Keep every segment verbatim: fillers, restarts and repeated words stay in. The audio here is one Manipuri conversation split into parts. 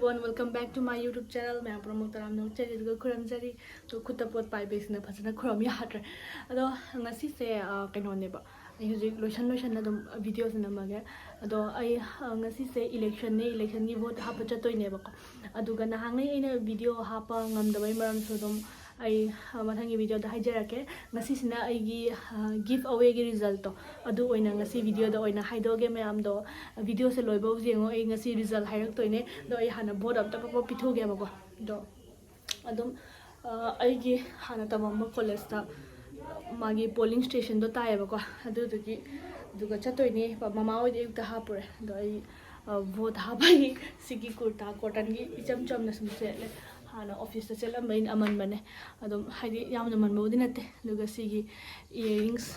Everyone, welcome back to my YouTube channel. ꯃꯌꯥꯝ ꯄꯨꯝꯅꯃꯛ ꯇꯔꯥꯝꯅ ꯑꯣꯛꯆꯔꯤ ꯑꯗꯨꯒ ꯈꯨꯔꯨꯝꯖꯔꯤ꯫ ꯑꯗꯣ ꯈꯨꯠꯇ ꯄꯣꯠ ꯄꯥꯏꯕꯩꯁꯤꯅ ꯐꯖꯅ ꯈꯨꯔꯨꯝ ꯌꯥꯗ꯭ꯔꯦ꯫ ꯑꯗꯣ ꯉꯁꯤꯁꯦ, ꯑ, ꯀꯩꯅꯣꯅꯦꯕ, ꯑꯩ ꯍꯧꯖꯤꯛ ꯂꯣꯏꯁꯟ ꯂꯣꯏꯁꯟꯅ ꯑꯗꯨꯝ videoꯁꯦ ꯅꯝꯃꯒꯦ꯫ ꯑꯗꯣ ꯑꯩ, ꯑ, ꯉꯁꯤꯁꯦ electionꯅꯦ, electionꯒꯤ vote ꯍꯥꯞꯄ ꯆꯠꯇꯣꯏꯅꯦꯕꯀꯣ꯫ ꯑꯗꯨꯒ ꯅꯍꯥꯟꯉꯩ ꯑꯩꯅ video ꯍꯥꯞꯄ ꯉꯝꯗꯕꯩ ꯃꯔꯝꯁꯨ ꯑꯗꯨꯝ ꯑꯩ, ꯑ, ꯃꯊꯪꯒꯤ videoꯗ ꯍꯥꯏꯖꯔꯛꯀꯦ꯫ ꯉꯁꯤꯁꯤꯅ ꯑꯩꯒꯤ, ꯑ, give awayꯒꯤ resultꯇꯣ ꯑꯗꯨ ꯑꯣꯏꯅ ꯉꯁꯤ videoꯗ ꯑꯣꯏꯅ ꯍꯥꯏꯗꯣꯛꯑꯒꯦ ꯃꯌꯥꯝꯗꯣ꯫ Videoꯁꯦ ꯂꯣꯏꯕꯧ ꯌꯦꯡꯉꯣ, ꯑꯩ ꯉꯁꯤ result ꯍꯥꯏꯔꯛꯇꯣꯏꯅꯦ꯫ ꯑꯗꯣ ꯑꯩ ꯍꯥꯟꯅ vote ꯑꯝꯇ ꯄꯞ ꯄꯞ ꯄꯤꯊꯣꯛꯀꯦꯕꯀꯣ꯫ ꯑꯗꯣ ꯑꯗꯨꯝ, ꯑ, ꯑꯩꯒꯤ ꯍꯥꯟꯅ ꯇꯝꯃꯝꯕ collegeꯇ ꯃꯥꯒꯤ polling stationꯗꯣ ꯇꯥꯏꯌꯦꯕꯀꯣ꯫ ꯑꯗꯨꯗꯨꯒꯤ, ꯑꯗꯨꯒ ꯆꯠꯇꯣꯏꯅꯦ꯫ ꯃꯃꯥ ꯍꯣꯏꯗꯤ ꯑꯌꯨꯛꯇ ꯍꯥꯞꯄꯨꯔꯦ꯫ ꯑꯗꯣ ꯑꯩ, ꯑ, vote ꯍꯥꯞꯄꯒꯤ ꯁꯤꯒꯤ ꯀꯨꯔꯇꯥ cottonꯒꯤ ꯏꯆꯝ ꯆꯝꯅ ꯁꯨꯝ ꯁꯦꯠꯂꯦ꯫ ꯍꯥꯟꯅ officeꯇ ꯁꯦꯠꯂꯝꯕꯅꯤꯅ ꯑꯃꯟꯕꯅꯦ꯫ ꯑꯗꯨꯝ ꯍꯥꯏꯗꯤ ꯌꯥꯝꯅ ꯃꯟꯕꯕꯨꯗꯤ ꯅꯠꯇꯦ꯫ ꯑꯗꯨꯒ ꯁꯤꯒꯤ earrings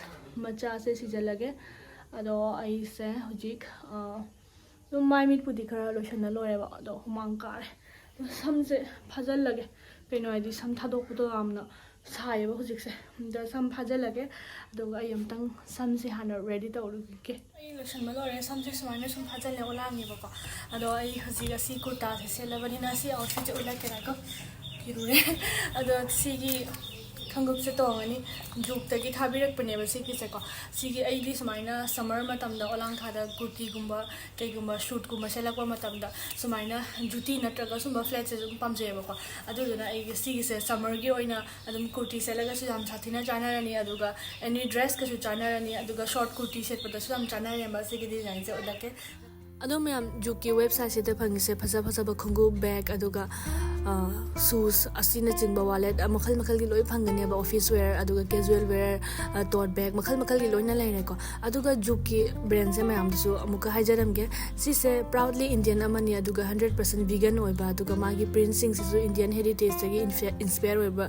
ꯃꯆꯥꯁꯦ ꯁꯤꯖꯜꯂꯒꯦ꯫ ꯑꯗꯣ ꯑꯩꯁꯦ ꯍꯧꯖꯤꯛ, ꯑ, ꯑꯗꯨꯝ ꯃꯥꯏ ꯃꯤꯠꯄꯨꯗꯤ ꯈꯔ ꯂꯣꯏꯁꯟꯅ ꯂꯣꯏꯔꯦꯕ, ꯑꯗꯣ ꯍꯨꯃꯥꯡ ꯀꯥꯔꯦ꯫ ꯑꯗꯣ ꯁꯝꯁꯦ ꯐꯥꯖꯜꯂꯒꯦ, ꯀꯩꯅꯣ ꯍꯥꯏꯗꯤ ꯁꯝ ꯊꯥꯗꯣꯛꯄꯗꯣ ꯌꯥꯝꯅ ꯁꯥꯏꯌꯦꯕ ꯍꯧꯖꯤꯛꯁꯦ꯫ ꯑꯗ ꯁꯝ ꯐꯥꯖꯜꯂꯒꯦ, ꯑꯗꯨꯒ ꯑꯩ ꯑꯝꯇꯪ ꯁꯝꯁꯦ ꯍꯥꯟꯅ ready ꯇꯧꯔꯨꯒꯦ꯫ ꯑꯩ ꯂꯣꯏꯁꯟꯕ ꯂꯣꯏꯔꯦ, ꯁꯝꯁꯦ ꯁꯨꯃꯥꯏꯅ ꯁꯨꯝ ꯐꯥꯖꯜꯂꯦ ꯑꯣꯂꯥꯡꯉꯦꯕꯀꯣ꯫ ꯑꯗꯣ ꯑꯩ ꯍꯧꯖꯤꯛ ꯑꯁꯤ ꯀꯨꯔꯇꯥꯁꯦ ꯁꯦꯠꯂꯕꯅꯤꯅ ꯑꯁꯤ outfitꯁꯦ ꯎꯠꯂꯛꯀꯦ ꯉꯥꯏꯈꯣ꯫ ꯐꯤꯔꯨꯔꯦ꯫ ꯑꯗꯣ ꯁꯤꯒꯤ ꯈꯣꯡꯎꯞꯁꯦ ꯇꯣꯡꯉꯅꯤ꯫ ꯖꯨꯛꯇꯒꯤ ꯊꯥꯕꯤꯔꯛꯄꯅꯦꯕ ꯁꯤꯒꯤꯁꯦꯀꯣ꯫ ꯁꯤꯒꯤ ꯑꯩꯗꯤ ꯁꯨꯃꯥꯏꯅ summer ꯃꯇꯝꯗ ꯑꯣꯂꯥꯡ ꯊꯥꯗ ꯀꯨꯔꯇꯤꯒꯨꯝꯕ ꯀꯩꯒꯨꯝꯕ suitꯀꯨꯝꯕ ꯁꯦꯠꯂꯛꯄ ꯃꯇꯝꯗ ꯁꯨꯃꯥꯏꯅ ꯖꯨꯇꯤ ꯅꯠꯇ꯭ꯔꯒ ꯁꯨꯝꯕ flatꯁꯦ ꯑꯗꯨꯝ ꯄꯥꯝꯖꯩꯌꯦꯕꯀꯣ꯫ ꯑꯗꯨꯗꯨꯅ ꯑꯩꯒꯤ ꯁꯤꯒꯤꯁꯦ summerꯒꯤ ꯑꯣꯏꯅ ꯑꯗꯨꯝ ꯀꯨꯔꯇꯤ ꯁꯦꯠꯂꯒꯁꯨ ꯌꯥꯝ ꯁꯥꯊꯤꯅ ꯆꯥꯟꯅꯔꯅꯤ, ꯑꯗꯨꯒ any dressꯀꯁꯨ ꯆꯥꯟꯅꯔꯅꯤ, ꯑꯗꯨꯒ short ꯀꯨꯔꯇꯤ ꯁꯦꯠꯄꯗꯁꯨ ꯌꯥꯝ ꯆꯥꯟꯅꯔꯦꯕ꯫ ꯁꯤꯒꯤ designꯁꯦ ꯎꯠꯂꯛꯀꯦ꯫ ꯑꯗꯣ ꯃꯌꯥꯝ, ꯖꯨꯛꯀꯤ websiteꯁꯤꯗ ꯐꯪꯉꯤꯁꯦ ꯐꯖ ꯐꯖꯕ ꯈꯣꯡꯎꯞ, bag, ꯑꯗꯨꯒ, ꯑ, shoes ꯑꯁꯤꯅꯆꯤꯡꯕ, wallet, ꯑ, ꯃꯈꯜ ꯃꯈꯜꯒꯤ ꯂꯣꯏ ꯐꯪꯒꯅꯦꯕ꯫ Office wear, ꯑꯗꯨꯒ casual wear, ꯑ, tote bag, ꯃꯈꯜ ꯃꯈꯜꯒꯤ ꯂꯣꯏꯅ ꯂꯩꯔꯦꯀꯣ꯫ ꯑꯗꯨꯒ ꯖꯨꯛꯀꯤ brandꯁꯦ ꯃꯌꯥꯝꯗꯁꯨ ꯑꯃꯨꯛꯀ ꯍꯥꯏꯖꯔꯝꯒꯦ꯫ ꯁꯤꯁꯦ proudly Indian ꯑꯃꯅꯤ, ꯑꯗꯨꯒ hundred percent vegan ꯑꯣꯏꯕ, ꯑꯗꯨꯒ ꯃꯥꯒꯤ printꯁꯤꯡꯁꯤꯁꯨ Indian heritageꯇꯒꯤ inspire ꯑꯣꯏꯕ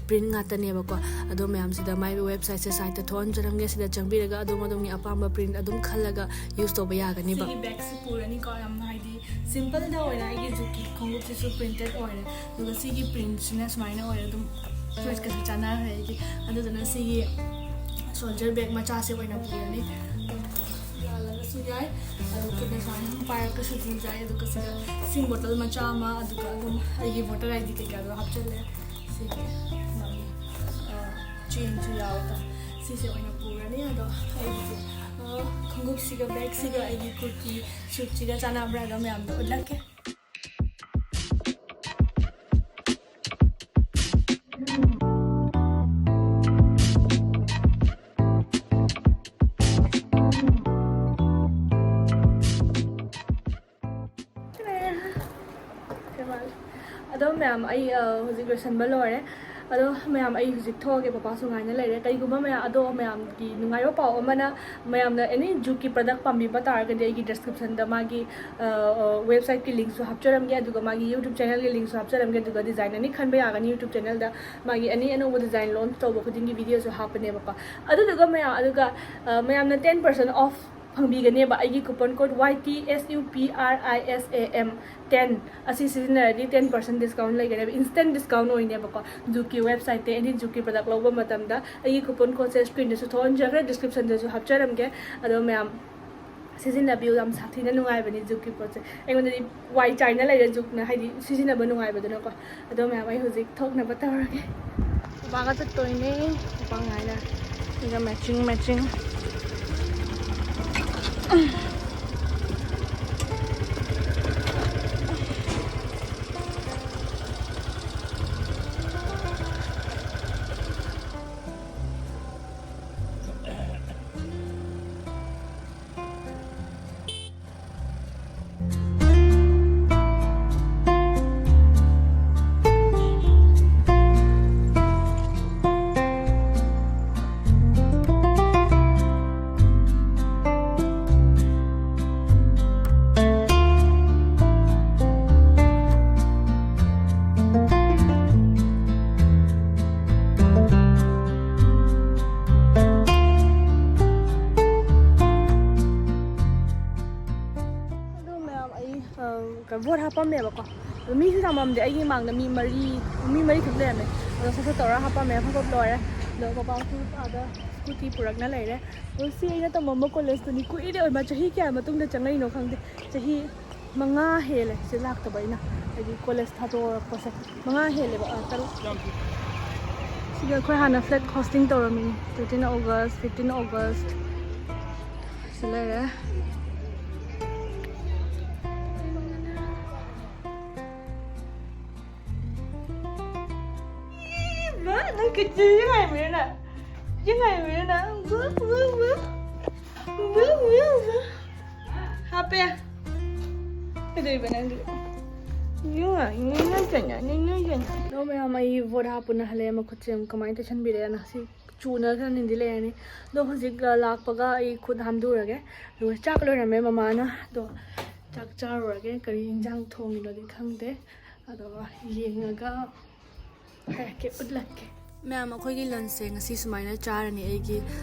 print ꯉꯥꯛꯇꯅꯦꯕꯀꯣ꯫ ꯑꯗꯣ ꯃꯌꯥꯝꯁꯤꯗ ꯃꯥꯏ websiteꯁꯦ, siteꯇ ꯊꯣꯛꯍꯟꯖꯔꯝꯒꯦ꯫ ꯁꯤꯗ ꯆꯪꯕꯤꯔꯒ ꯑꯗꯣꯝ ꯑꯗꯣꯝꯒꯤ ꯑꯄꯥꯝꯕ print ꯑꯗꯨꯝ ꯈꯜꯂꯒ use ꯇꯧꯕ ꯌꯥꯒꯅꯤꯕ꯫ ꯁꯤꯒꯤ bagꯁꯦ ꯄꯨꯔꯅꯤꯀꯣ, ꯌꯥꯝꯅ ꯍꯥꯏꯗꯤ simpleꯗ ꯑꯣꯏꯔꯦ꯫ ꯑꯩꯒꯤ ꯖꯨꯛꯀꯤ ꯈꯣꯡꯎꯞꯁꯤꯁꯨ printed ꯑꯣꯏꯔꯦ, ꯑꯗꯨꯒ ꯁꯤꯒꯤ printꯁꯤꯅ ꯁꯨꯃꯥꯏꯅ ꯑꯣꯏꯔꯦ, ꯑꯗꯨꯝ suitꯀꯁꯨ ꯆꯥꯟꯅꯈ꯭ꯔꯦ ꯑꯩꯒꯤ꯫ ꯑꯗꯨꯗꯨꯅ ꯁꯤꯒꯤ shoulder bag ꯃꯆꯥꯁꯦ ꯑꯣꯏꯅ ꯄꯨꯔꯅꯤ꯫ ꯌꯥꯜꯂꯒꯁꯨ ꯌꯥꯏ꯫ ꯑꯗꯨ ꯈꯨꯠꯅ ꯁꯨꯃꯥꯏꯅ ꯑꯗꯨꯝ ꯄꯥꯏꯔꯒꯁꯨ ꯑꯗꯨꯝ ꯌꯥꯏ꯫ ꯑꯗꯨꯒ ꯁꯤꯗ ꯏꯁꯤꯡ ꯕꯣꯇꯜ ꯃꯆꯥ ꯑꯃ, ꯑꯗꯨꯒ ꯑꯗꯨꯝ ꯑꯩꯒꯤ ꯚꯣꯇꯔ ꯑꯥꯏ ꯗꯤ ꯀꯩꯀꯥꯗꯣ ꯍꯥꯞꯆꯜꯂꯦ꯫ ꯁꯤꯒꯤ ꯃꯥꯒꯤ, ꯑ, ꯆꯦꯟꯁꯨ ꯌꯥꯎꯋꯦ꯫ ꯑꯗꯣ ꯁꯤꯁꯦ ꯑꯣꯏꯅ ꯄꯨꯔꯅꯤ꯫ ꯑꯗꯣ ꯑꯩꯒꯤꯁꯦ, ꯑ, ꯈꯣꯡꯎꯞꯁꯤꯒ ꯕꯦꯒꯁꯤꯒ ꯑꯩꯒꯤ ꯀꯨꯔꯇꯤ ꯁꯨꯠꯁꯤꯒ ꯆꯥꯟꯅꯕ꯭ꯔꯥ ꯑꯗꯨꯝ ꯃꯌꯥꯝꯗ ꯎꯠꯂꯛꯀꯦ꯫ ꯑꯗꯣ ꯃꯌꯥꯝ, ꯑꯩ, ꯑ, ꯍꯧꯖꯤꯛ ꯂꯣꯏꯁꯟꯕ ꯂꯣꯏꯔꯦ꯫ ꯑꯗꯣ ꯃꯌꯥꯝ, ꯑꯩ ꯍꯧꯖꯤꯛ ꯊꯣꯛꯑꯒꯦ, ꯄꯄꯥꯁꯨ ꯉꯥꯏꯅ ꯂꯩꯔꯦ꯫ ꯀꯩꯒꯨꯝꯕ ꯃꯌꯥꯝ, ꯑꯗꯣ ꯃꯌꯥꯝꯒꯤ ꯅꯨꯡꯉꯥꯏꯕ ꯄꯥꯎ ꯑꯃꯅ, ꯃꯌꯥꯝꯅ ꯑꯦꯅꯤ ꯖꯨꯛꯀꯤ ꯄ꯭ꯔꯗꯛ ꯄꯥꯝꯕꯤꯕ ꯇꯥꯔꯒꯗꯤ ꯑꯩꯒꯤ ꯗꯤꯁꯀ꯭ꯔꯤꯞꯁꯟꯗ ꯃꯥꯒꯤ, ꯑ, ꯑ, ꯋꯦꯕꯁꯥꯏꯠꯀꯤ ꯂꯤꯡꯛꯁꯨ ꯍꯥꯞꯆꯔꯝꯒꯦ, ꯑꯗꯨꯒ ꯃꯥꯒꯤ ꯌꯨꯇ꯭ꯌꯨꯕ ꯆꯦꯅꯦꯜꯒꯤ ꯂꯤꯡꯛꯁꯨ ꯍꯥꯞꯆꯔꯝꯒꯦ꯫ ꯑꯗꯨꯒ ꯗꯤꯖꯥꯏꯟ ꯑꯅꯤ ꯈꯟꯕ ꯌꯥꯒꯅꯤ ꯌꯨꯇ꯭ꯌꯨꯕ ꯆꯦꯅꯦꯜꯗ꯫ ꯃꯥꯒꯤ ꯑꯦꯅꯤ ꯑꯅꯧꯕ ꯗꯤꯖꯥꯏꯟ ꯂꯣꯟꯆ ꯇꯧꯕ ꯈꯨꯗꯤꯡꯒꯤ ꯚꯤꯗꯤꯑꯣꯁꯨ ꯍꯥꯞꯄꯅꯦꯕꯀꯣ꯫ ꯑꯗꯨꯗꯨꯒ ꯃꯌꯥꯝ, ꯑꯗꯨꯒ, ꯑ, ꯃꯌꯥꯝꯅ ꯇꯦꯟ ꯄꯥꯔꯁꯦꯟ ꯑꯣꯐ ꯐꯪꯕꯤꯒꯅꯦꯕ ꯑꯩꯒꯤ coupon code Y T S U P R I S A M ten ꯑꯁꯤ ꯁꯤꯖꯤꯟꯅꯔꯗꯤ ꯇꯦꯟ ꯄꯥꯔꯁꯦꯟ ꯗꯤꯁꯀꯥꯎꯟ ꯂꯩꯒꯅꯦꯕ, ꯏꯟꯁꯇꯦꯟ ꯗꯤꯁꯀꯥꯎꯟ ꯑꯣꯏꯅꯦꯕꯀꯣ꯫ ꯖꯨꯛꯀꯤ ꯋꯦꯕꯁꯥꯏꯠꯇ ꯑꯦꯅꯤ ꯖꯨꯛꯀꯤ ꯄ꯭ꯔꯗꯛ ꯂꯧꯕ ꯃꯇꯝꯗ ꯑꯩꯒꯤ ꯀꯨꯄꯟ ꯀꯣꯗꯁꯦ ꯁ꯭ꯀ꯭ꯔꯤꯟꯗꯁꯨ ꯊꯣꯛꯍꯟꯖꯈ꯭ꯔꯦ, ꯗꯤꯁꯀ꯭ꯔꯤꯞꯁꯟꯗꯁꯨ ꯍꯥꯞꯆꯔꯝꯒꯦ꯫ ꯑꯗꯣ ꯃꯌꯥꯝ ꯁꯤꯖꯤꯟꯅꯕꯤꯌꯨ, ꯌꯥꯝ ꯁꯥꯊꯤꯅ ꯅꯨꯡꯉꯥꯏꯕꯅꯤ ꯖꯨꯛꯀꯤ ꯄꯣꯠꯁꯦ꯫ ꯑꯩꯉꯣꯟꯗꯗꯤ ꯋꯥꯏ ꯆꯥꯏꯅ ꯂꯩꯔꯦ ꯖꯨꯛꯅ, ꯍꯥꯏꯗꯤ ꯁꯤꯖꯤꯟꯅꯕ ꯅꯨꯡꯉꯥꯏꯕꯗꯨꯅꯀꯣ꯫ ꯑꯗꯣ ꯃꯌꯥꯝ, ꯑꯩ ꯍꯧꯖꯤꯛ ꯊꯣꯛꯅꯕ ꯇꯧꯔꯒꯦ꯫ ꯄꯄꯥꯒ ꯆꯠꯇꯣꯏꯅꯦ꯫ ꯄꯄꯥ ꯉꯥꯏꯅ꯫ ꯁꯤꯒ ꯃꯦꯆꯤꯡ ꯃꯦꯆꯤꯡ꯫ ꯑꯗꯣ ꯃꯌꯥꯝ, ꯑꯩ, ꯑ, ꯀꯩꯅꯣ, ꯚꯣꯠ ꯍꯥꯞꯄꯝꯃꯦꯕꯀꯣ꯫ ꯑꯗꯣ ꯃꯤꯁꯨ ꯌꯥꯝꯃꯝꯗꯦ, ꯑꯩꯒꯤ ꯃꯥꯡꯗ ꯃꯤ ꯃꯔꯤ, ꯃꯤ ꯃꯔꯤꯈꯛ ꯂꯩꯔꯝꯃꯦ꯫ ꯑꯗꯣ ꯁꯠ ꯁꯠ ꯇꯧꯔ ꯍꯥꯞꯄꯝꯃꯦ, ꯐꯠ ꯐꯠ ꯂꯣꯏꯔꯦ꯫ ꯑꯗꯣ ꯄꯄꯥꯁꯨ ꯑꯥꯗ ꯁ꯭ꯀꯨꯇꯤ ꯄꯨꯔꯛꯅ ꯂꯩꯔꯦ꯫ ꯑꯗꯣ ꯁꯤ ꯑꯩꯅ ꯇꯝꯃꯝꯕ ꯀꯣꯂꯦꯖꯇꯨꯅꯤ꯫ ꯀꯨꯏꯔꯦ ꯑꯣꯏꯃ, ꯆꯍꯤ ꯀꯌꯥ ꯃꯇꯨꯡꯗ ꯆꯪꯉꯛꯏꯅꯣ ꯈꯪꯗꯦ꯫ ꯆꯍꯤ ꯃꯉꯥ ꯍꯦꯜꯂꯦ ꯁꯤ ꯂꯥꯛꯇꯕ ꯑꯩꯅ, ꯍꯥꯏꯗꯤ ꯀꯣꯂꯦꯖ ꯊꯥꯗꯣꯔꯛꯄꯁꯦ ꯃꯉꯥ ꯍꯦꯜꯂꯦꯕ꯫ ꯑ, ꯇꯔꯨꯛ꯫ ꯁꯤꯗ ꯑꯩꯈꯣꯏ ꯍꯥꯟꯅ flag hoisting ꯇꯧꯔꯝꯃꯤꯅꯤ, thirteen August, fifteen August꯫ ꯁꯤ ꯂꯩꯔꯦ꯫ ꯏꯃꯥ, ꯅꯪ ꯀꯩꯗꯧꯔꯤ ꯉꯥꯏꯕꯅꯣ ꯅꯪ? ꯁꯤ ꯉꯥꯏꯕꯅꯣ ꯅꯪ? ꯋꯨ, ꯋꯨ, ꯋꯨ꯫ ꯋꯨ, ꯋꯨ, ꯋꯨ꯫ ꯍꯥꯞꯄꯦ꯫ ꯀꯩꯗꯧꯔꯤꯕ ꯅꯪꯗꯤ? ꯅꯪ ꯉꯥꯏ-, ꯅꯪ ꯅꯣꯏ ꯀꯩꯅꯣ? ꯅꯪ ꯅꯣꯏ ꯀꯩꯅꯣ? ꯑꯗꯣ ꯃꯌꯥꯝ, ꯑꯩ ꯚꯣꯠ ꯍꯥꯞꯄꯨꯅ ꯍꯜꯂꯛꯑꯦ꯫ ꯃꯈꯨꯠꯁꯦ ꯌꯦꯡꯉꯨ ꯀꯃꯥꯏꯅ ꯇꯩꯁꯟꯕꯤꯔꯦꯅ꯫ ꯁꯤ ꯆꯨꯅ ꯈꯔꯅꯤꯗꯤ ꯂꯩꯔꯅꯤ꯫ ꯑꯗꯣ ꯍꯧꯖꯤꯛ, ꯑ, ꯂꯥꯛꯄꯒ ꯑꯩ ꯈꯨꯠ ꯍꯥꯝꯗꯣꯛꯎꯔꯒꯦ꯫ ꯑꯗꯨꯒ ꯆꯥꯛ ꯂꯣꯏꯔꯝꯃꯦ ꯃꯃꯥꯅ꯫ ꯑꯗꯣ ꯆꯥꯛ ꯆꯥꯔꯨꯔꯒꯦ꯫ ꯀꯔꯤ ꯏꯟꯖꯥꯡ ꯊꯣꯡꯉꯤꯅꯣꯗꯤ ꯈꯪꯗꯦ꯫ ꯑꯗꯣ ꯌꯦꯡꯉꯒ ꯍꯥꯏꯔꯛꯀꯦ, ꯎꯠꯂꯛꯀꯦ꯫ ꯃꯌꯥꯝ, ꯑꯩꯈꯣꯏꯒꯤ lunchꯁꯦ ꯉꯁꯤ ꯁꯨꯃꯥꯏꯅ ꯆꯥꯔꯅꯤ꯫ ꯑꯩꯒꯤ,